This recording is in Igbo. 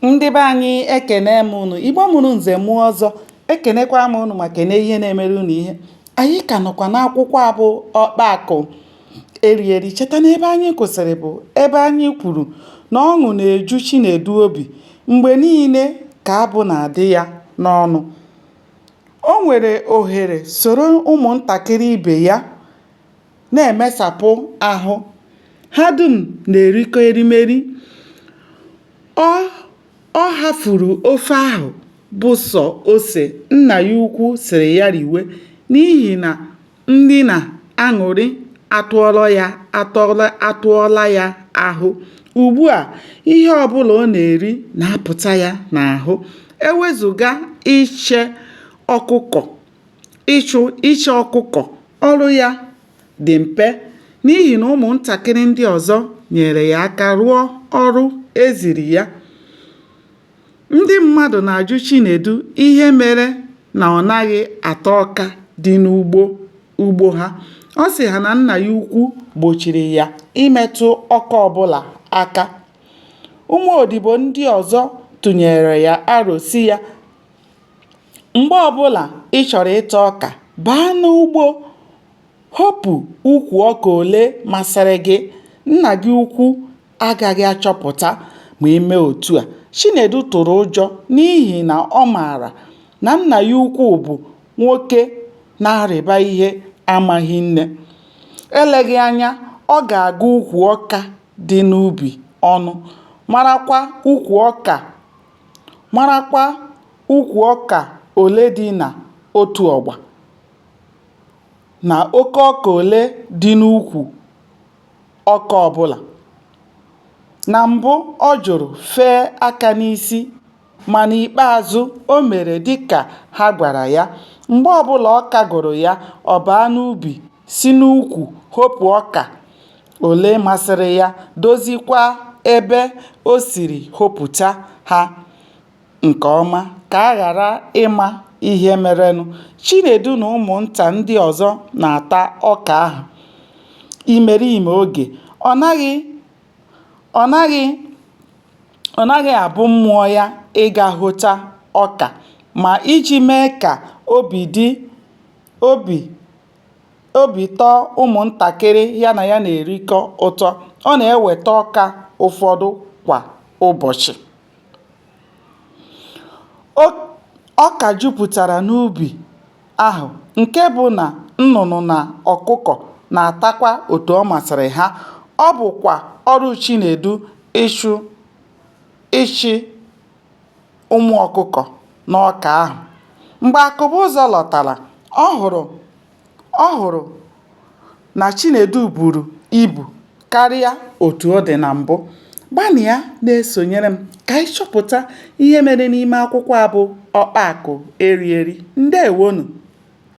Ndị be anyị ekene m unu. Igbo mụrụ nze mụọ ọzọ, ekenekwa m unu ma kene ihe na-emere unu ihe. Anyị ka nọkwa n'akwụkwọ a bụ Ọkpa Akụ Eri Eri. Cheta na ebe anyị kwụsịrị bụ ebe anyị kwuru na ọṅụ na-eju Chinedu obi mgbe niile ka abụ na-adị ya n'ọnụ. O nwere ohere soro ụmụntakịrị ibe ya na-emesapụ ahụ. Ha dum na-erikọ erimeri. Ọ hafuru ofe ahụ bụ sọ ose nna ya ukwu sịrị ya riwe n'ihi na nri na aṅụrị atụọla ya ahụ. Ugbu a, ihe ọbụla ọ na-eri na-apụta ya n'ahụ. E wezụga iche ọkụkọ, ọrụ ya dị mpe n'ihi na ụmụntakịrị ndị ọzọ nyeere ya aka rụọ ọrụ e ziri ya. Ndị mmadụ na-ajụ Chinedu ihe mere na ọ naghị ata ọka dị n'ugbo ha. Ọ sị ha na nna ya ukwu gbochiri ya imetụ ọka ọbụla aka. Ụmụodibo ndị ọzọ tụnyeere ya aro sị ya, Mgbe ọbụla ị chọrọ ịta ọka, baa n'ugbo hopu ukwu ọka ole masịrị gị. Nna gị ukwu agaghị achọpụta ma i mee otu a. Chinedu tụrụ ụjọ n'ihi na ọ maara na nna ya ukwu bụ nwoke na-arịba ihe ama hinne. Eleghị anya ọ ga-agụ ukwu ọka dị n'ubi ọnụ, marakwa ukwu ọka ole dị n'otu ọgba, na oke ọka ole dị n'ukwu ọka ọbụla. Na mbụ ọ jụrụ fee aka n'isi ma n'ikpeazụ o mere dịka ha gwara ya. Mgbe ọbụla ọka gụrụ ya, ọ baa n'ubi si n'ukwu hopu ọka ole masịrị ya, dozikwaa ebe o siri hopụta ha nke ọma ka a ghara ịma ihe merenụ. Chinedu na ụmụnta ndị ọzọ na-ata ọka ahụ imerime oge. Ọ naghị abụ mmụọ ya ịga hota ọka ma iji mee ka obi tọọ ụmụntakịrị ya na ya na-erikọ ụtọ, ọ na-eweta ọka ụfọdụ kwa ụbọchị. Ọka jupụtara n'ubi ahụ nke bụ na nnụnụ na ọkụkọ na-atakwa otu ọ masịrị ha. Ọ bụkwa ọrụ Chinedu ịchị ụmụ ọkụkọ n'ọka ahụ. Mgbe Akụbụzọ lọtara, ọ hụrụ na Chinedu buru ibu karịa otu ọ dị na mbụ. Gbalịa na-esonyere m ka anyị chọpụta ihe mere n'ime akwụkwọ a bụ Ọkpa Akụ Eri Eri. Ndeewonụ!